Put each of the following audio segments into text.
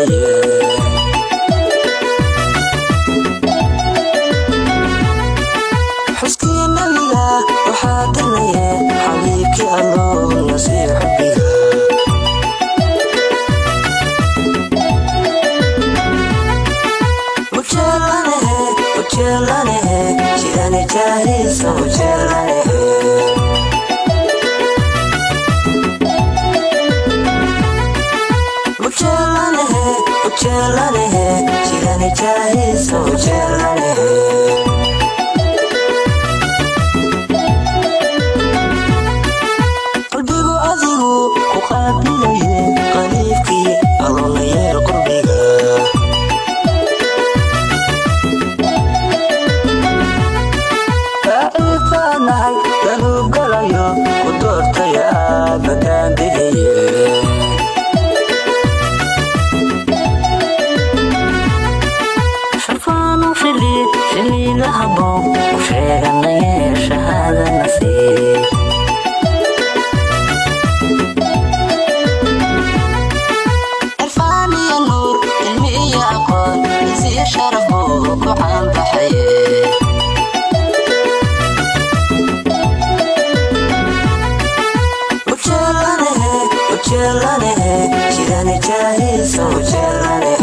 doortaye. Xuskii nabiga waxaa dirnaye, xabiibkii Alloo nasiir xubbiga. Ujeelanahe, ujeelanahe, jidani jaahiisa ujeelanahe. Ujeelanahe, ujeelanahe, jidani jaahiisa ujeelanahe. Qalbigu adigu ku qaabilaye, qaliifkii Allona yeel qurbiga. Saaxiib baanahay danuub galayo, ku doortaya bataan bixiye. Sharfaanu fili filiila haboon ku sheeganaye, shahaada nasiib. Cirfaan iyo nuur, cilmi iyo aqoon, isiyo sharaf buu ku caanbaxaye. Ujeelanahe, ujeelanahe, jidani jaahiisa ujeelanahe.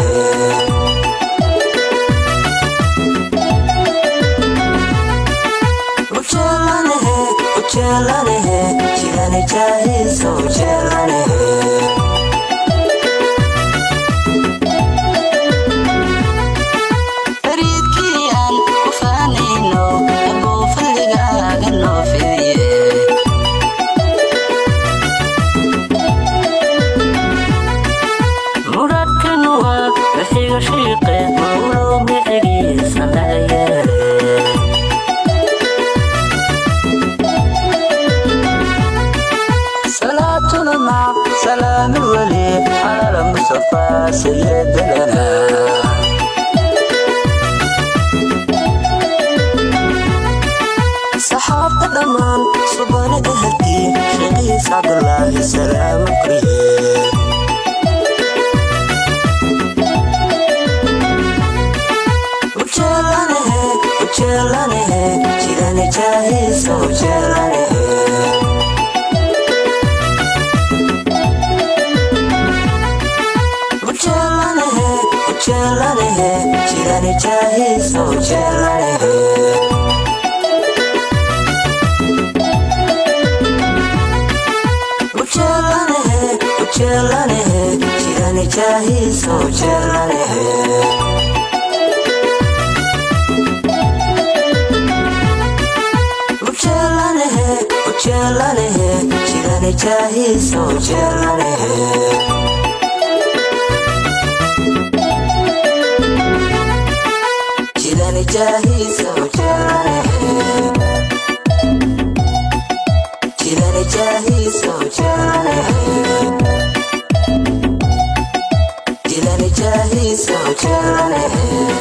Ujeelanahe, ujeelanahe, jidani jaahiisa ujeelanahe. Fariidkii aan ku faanayno, abuu fadligaaga noo fidiye. Muradkanu waa bixiga shiiqe, mawlow bicigiisa naga yeele. Salaatuna mac salaamul wali cala Mustafa sayidina. Saxaabta dhammaan, subana ehelkii sheeqiis Cabdulaahi salaamo koriye. Ujeelanahe, ujeelanahe, jidani jaahiisa ujeelanahe. Ujeelanahe, ujeelanahe, jidani jaahiisa ujeelanahe. Ujeelanahe, ujeelanahe, jidani jaahiisa ujeelanahe. Ujeelanahe, ujeelanahe, jidani jaahiisa ujeelanahe. Jidani jaahiisa ujeelanahe. Jidani jaahiisa ujeelanahe. Jidani jaahiisa ujeelanahe.